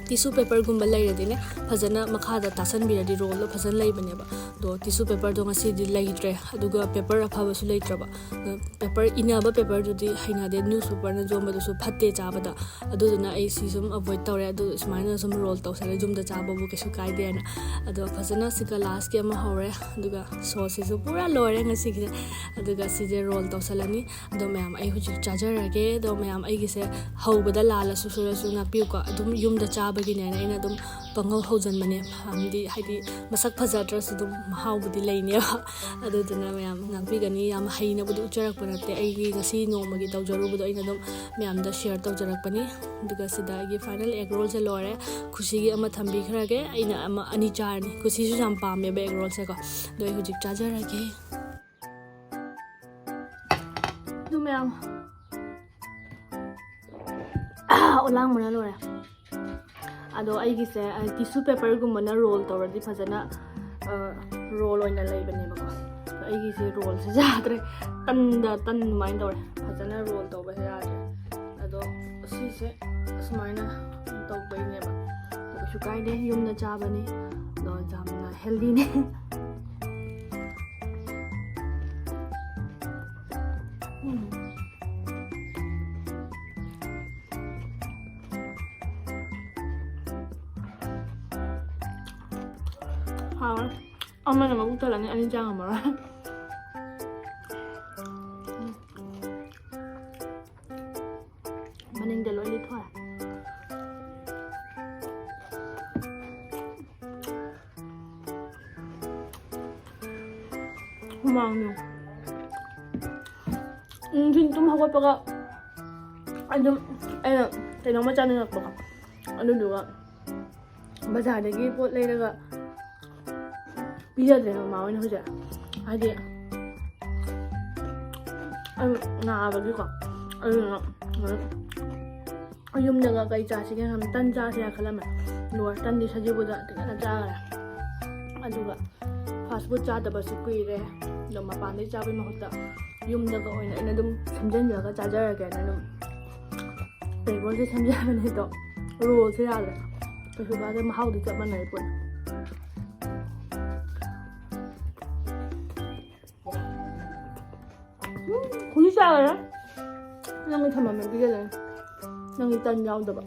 ꯇꯤꯁꯨ ꯄꯦꯄꯔꯒꯨꯝꯕ ꯂꯩꯔꯗꯤꯅꯦ, ꯐꯖꯅ ꯃꯈꯥꯗ ꯇꯥꯁꯟꯕꯤꯔꯗꯤ ꯔꯣꯜꯗꯣ ꯐꯖꯅ ꯂꯩꯕꯅꯦꯕ꯫ ꯑꯗꯣ ꯇꯤꯁꯨ ꯄꯦꯄꯔꯗꯣ ꯉꯁꯤꯗꯤ ꯂꯩꯇ꯭ꯔꯦ, ꯑꯗꯨꯒ ꯄꯦꯄꯔ ꯑꯐꯕꯁꯨ ꯂꯩꯇ꯭ꯔꯕ꯫ ꯑꯗꯣ ꯄꯦꯄꯔ, ꯏꯅꯕ ꯄꯦꯄꯔꯗꯨꯗꯤ ꯍꯩꯅꯗꯦ, ꯅ꯭ꯌꯨꯁ ꯄꯦꯄꯔꯅ ꯌꯣꯝꯕꯗꯨꯁꯨ ꯐꯠꯇꯦ ꯆꯥꯕꯗ꯫ ꯑꯗꯨꯗꯨꯅ ꯑꯩ ꯁꯤ ꯁꯨꯝ ꯑꯦꯚꯣꯏꯗ ꯇꯧꯔꯦ꯫ ꯑꯗꯨ ꯁꯨꯃꯥꯏꯅ ꯁꯨꯝ ꯔꯣꯜ ꯇꯧꯁꯜꯂꯦ, ꯌꯨꯝꯗ ꯆꯥꯕꯕꯨ ꯀꯩꯁꯨ ꯀꯥꯏꯗꯦꯅ꯫ ꯑꯗꯣ ꯐꯖꯅ ꯁꯤꯒ ꯂꯥꯁꯀꯤ ꯑꯃ ꯍꯧꯔꯦ, ꯑꯗꯨꯒ ꯁꯣꯁꯁꯤꯁꯨ ꯄꯨꯔꯥ ꯂꯣꯏꯔꯦ ꯉꯁꯤꯒꯤꯁꯦ꯫ ꯑꯗꯨꯒ ꯁꯤꯁꯦ ꯔꯣꯜ ꯇꯧꯁꯜꯂꯅꯤ꯫ ꯑꯗꯣ ꯃꯌꯥꯝ, ꯑꯩ ꯍꯧꯖꯤꯛ ꯆꯥꯖꯔꯒꯦ꯫ ꯑꯗꯣ ꯃꯌꯥꯝ, ꯑꯩꯒꯤꯁꯦ ꯍꯧꯕꯗ ꯂꯥꯜꯂꯁꯨ ꯁꯣꯏꯔꯁꯨ ꯉꯥꯛꯄꯤꯌꯨꯀꯣ꯫ ꯑꯗꯨꯝ ꯌꯨꯝꯗ ꯆꯥꯕꯒꯤꯅꯦꯅ ꯑꯩꯅ ꯑꯗꯨꯝ ꯄꯪꯍꯧ ꯍꯧꯖꯟꯕꯅꯦ꯫ ꯃꯌꯥꯝꯗꯤ ꯍꯥꯏꯗꯤ ꯃꯁꯛ ꯐꯖꯗ꯭ꯔꯁꯨ ꯑꯗꯨꯝ ꯃꯍꯥꯎꯕꯨꯗꯤ ꯂꯩꯅꯦꯕ꯫ ꯑꯗꯨꯗꯨꯅ ꯃꯌꯥꯝ ꯉꯥꯛꯄꯤꯒꯅꯤ꯫ ꯌꯥꯝ ꯍꯩꯅꯕꯨꯗꯤ ꯎꯠꯆꯔꯛꯄ ꯅꯠꯇꯦ, ꯑꯩꯒꯤ ꯉꯁꯤ ꯅꯣꯡꯃꯒꯤ ꯇꯧꯖꯔꯨꯕꯗꯣ ꯑꯩꯅ ꯑꯗꯨꯝ ꯃꯌꯥꯝꯗ ꯁꯤꯌꯔ ꯇꯧꯖꯔꯛꯄꯅꯤ꯫ ꯑꯗꯨꯒ ꯁꯤꯗ ꯑꯩꯒꯤ ꯐꯥꯏꯅꯦꯜ ꯑꯦꯒ ꯔꯣꯜꯁꯦ ꯂꯣꯏꯔꯦ꯫ ꯈꯨꯁꯤꯒꯤ ꯑꯃ ꯊꯝꯕꯤꯈ꯭ꯔꯒꯦ, ꯑꯩꯅ ꯑꯃ ꯑꯅꯤ ꯆꯥꯔꯅꯤ꯫ ꯈꯨꯁꯤꯁꯨ ꯌꯥꯝ ꯄꯥꯝꯃꯦꯕ ꯑꯦꯒ ꯔꯣꯜꯁꯦꯀꯣ꯫ ꯑꯗꯣ ꯑꯩ ꯍꯧꯖꯤꯛ ꯆꯥꯖꯔꯒꯦ꯫ ꯑꯗꯨ ꯃꯌꯥꯝ, ꯑꯥ, ꯑꯣꯂꯥꯡꯕꯅ ꯂꯣꯏꯔꯦ꯫ ꯑꯗꯣ ꯑꯩꯒꯤꯁꯦ, ꯑ, ꯇꯤꯁꯨ ꯄꯦꯄꯔꯒꯨꯝꯕꯅ ꯔꯣꯜ ꯇꯧꯔꯗꯤ ꯐꯖꯅ, ꯑ, ꯔꯣꯜ ꯑꯣꯏꯅ ꯂꯩꯕꯅꯦꯕꯀꯣ꯫ ꯑꯗꯣ ꯑꯩꯒꯤꯁꯦ ꯔꯣꯜꯁꯦ ꯌꯥꯗ꯭ꯔꯦ, ꯇꯟꯗ ꯇꯟ ꯑꯗꯨꯃꯥꯏꯅ ꯇꯧꯔꯦ, ꯐꯖꯅ ꯔꯣꯜ ꯇꯧꯕꯁꯦ ꯌꯥꯗ꯭ꯔꯦ꯫ ꯑꯗꯣ ꯁꯤꯁꯦ ꯑꯁꯨꯃꯥꯏꯅ ꯇꯧꯕꯩꯅꯦꯕ꯫ ꯑꯗꯣ ꯀꯩꯁꯨ ꯀꯥꯏꯗꯦ, ꯌꯨꯝꯗ ꯆꯥꯕꯅꯤ꯫ ꯑꯗꯣ ꯌꯥꯝꯅ ꯍꯦꯜꯗꯤꯅꯦ꯫ ꯎꯝ꯫ ꯍꯥꯎꯔꯦ꯫ ꯑꯃꯅ ꯃꯕꯨꯛ ꯊꯜꯂꯅꯤ, ꯑꯅꯤ ꯆꯥ ꯉꯝꯃꯔꯣꯏ꯫ ꯃꯅꯤꯡꯗ ꯂꯣꯏ ꯂꯤꯠꯊꯣꯛꯑꯦ꯫ ꯍꯨꯃꯥꯡꯅꯦ꯫ ꯅꯨꯡꯊꯤꯟ ꯇꯨꯝ ꯍꯧꯒꯠꯄꯒ ꯑꯗꯨꯝ ꯑꯩꯅ ꯀꯩꯅꯣꯝꯃ ꯆꯥꯅꯤꯡꯉꯛꯄꯀꯣ, ꯑꯗꯨꯗꯨꯒ ꯕꯖꯥꯔꯗꯒꯤ ꯄꯣꯠ ꯂꯩꯔꯒ ꯄꯤꯖꯗ꯭ꯔꯦ ꯃꯃꯥ ꯍꯣꯏꯅ ꯍꯧꯖꯤꯛ, ꯍꯥꯏꯗꯤ ꯑꯩ ꯅꯥꯕꯒꯤꯀꯣ꯫ ꯑꯗꯨꯅ ꯌꯨꯝꯗꯒ ꯀꯩ ꯆꯥꯁꯤꯒꯦ ꯈꯟꯕ, ꯇꯟ ꯆꯥꯁꯤꯔꯥ ꯈꯜꯂꯝꯃꯦ, ꯑꯗꯨꯒ ꯇꯟꯗꯤ ꯁꯖꯤꯕꯨꯗ ꯇꯤꯡꯈꯠꯅ ꯆꯥꯈ꯭ꯔꯦ꯫ ꯑꯗꯨꯒ ꯐꯥꯁ ꯐꯨꯗ ꯆꯥꯗꯕꯁꯨ ꯀꯨꯏꯔꯦ, ꯑꯗꯣ ꯃꯄꯥꯟꯗꯩ ꯆꯥꯕꯩ ꯃꯍꯨꯠꯇ ꯌꯨꯝꯗꯒ ꯑꯣꯏꯅ ꯑꯩꯅ ꯑꯗꯨꯝ ꯁꯦꯝꯖꯤꯟꯖꯔꯒ ꯆꯥꯖꯔꯒꯦꯅ ꯑꯗꯨꯝ ꯇꯦꯕꯜꯁꯦ ꯁꯦꯝꯖꯕꯅꯦ꯫ ꯑꯗꯣ ꯔꯣꯜꯁꯦ ꯌꯥꯗ꯭ꯔꯦ꯫ ꯀꯩꯁꯨ ꯀꯥꯏꯗꯦ, ꯃꯍꯥꯎꯗꯤ ꯆꯞ ꯃꯥꯟꯅꯩ ꯄꯣꯠ꯫ ꯎꯝ, ꯍꯧꯖꯤꯛ ꯆꯥꯔꯦ꯫ ꯅꯪꯒꯤ ꯊꯝꯃꯝꯃꯦ, ꯄꯤꯖꯗꯣꯏꯅꯦ꯫ ꯅꯪꯒꯤ ꯇꯟ ꯌꯥꯎꯗꯕ꯫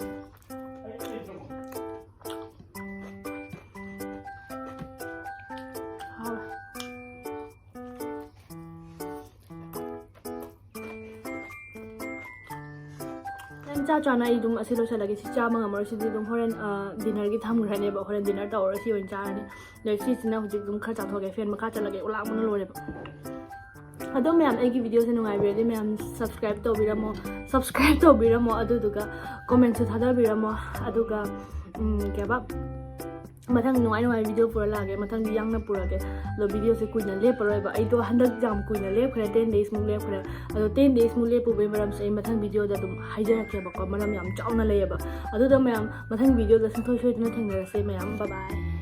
ꯍꯥꯎꯔꯦ꯫ ꯅꯪ ꯆꯥ ꯆꯥꯅ ꯑꯩ ꯑꯗꯨꯝ ꯑꯁꯤ ꯂꯣꯏꯁꯤꯜꯂꯒꯦ꯫ ꯁꯤ ꯆꯥꯕ ꯉꯝꯃꯔꯣꯏ꯫ ꯁꯤꯗꯤ ꯑꯗꯨꯝ ꯍꯣꯔꯦꯟ, ꯑ, dinnerꯒꯤ ꯊꯝꯈ꯭ꯔꯅꯦꯕ꯫ ꯍꯣꯔꯦꯟ dinner ꯇꯧꯔꯒ ꯁꯤ ꯑꯣꯏꯅ ꯆꯥꯔꯅꯤ꯫ ꯑꯗꯩ ꯁꯤꯁꯤꯅ ꯍꯧꯖꯤꯛ ꯑꯗꯨꯝ ꯈꯔ ꯆꯥꯊꯣꯛꯑꯒꯦ꯫ Fan ꯃꯈꯥ ꯆꯠꯂꯒꯦ꯫ ꯎꯂꯥꯡꯕꯅ ꯂꯣꯏꯔꯦꯕ꯫ ꯑꯗꯣ ꯃꯌꯥꯝ, ꯑꯩꯒꯤ videoꯁꯦ ꯅꯨꯡꯉꯥꯏꯕꯤꯔꯗꯤ ꯃꯌꯥꯝ subscribe ꯇꯧꯕꯤꯔꯝꯃꯣ, subscribe ꯇꯧꯕꯤꯔꯝꯃꯣ, ꯑꯗꯨꯗꯨꯒ commentꯁꯨ ꯊꯥꯗꯕꯤꯔꯝꯃꯣ꯫ ꯑꯗꯨꯒ, ꯎꯝ, ꯀꯩꯕ, ꯃꯊꯪ ꯅꯨꯡꯉꯥꯏ ꯅꯨꯡꯉꯥꯏꯕ video ꯄꯨꯔ ꯂꯥꯛꯑꯒꯦ꯫ ꯃꯊꯪꯗꯤ ꯌꯥꯡꯅ ꯄꯨꯔꯛꯑꯒꯦ꯫ ꯑꯗꯣ videoꯁꯦ ꯀꯨꯏꯅ ꯂꯦꯞꯄꯔꯣꯏꯕ꯫ ꯑꯩꯗꯣ ꯍꯟꯗꯛ ꯌꯥꯝ ꯀꯨꯏꯅ ꯂꯦꯞꯈ꯭ꯔꯦ, ten daysꯃꯨꯛ ꯂꯦꯞꯈ꯭ꯔꯦ꯫ ꯑꯗꯣ ten daysꯃꯨꯛ ꯂꯦꯞꯄꯨꯕꯩ ꯃꯔꯝꯁꯦ ꯑꯩ ꯃꯊꯪ videoꯗ ꯑꯗꯨꯝ ꯍꯥꯏꯖꯔꯛꯀꯦꯕꯀꯣ꯫ ꯃꯔꯝ ꯌꯥꯝ ꯆꯥꯎꯅ ꯂꯩꯌꯦꯕ꯫ ꯑꯗꯨꯗ ꯃꯌꯥꯝ, ꯃꯊꯪ videoꯗ ꯁꯨꯡꯁꯣꯏ ꯁꯣꯏꯗꯅ ꯊꯦꯡꯅꯔꯁꯦ ꯃꯌꯥꯝ꯫ Bye bye꯫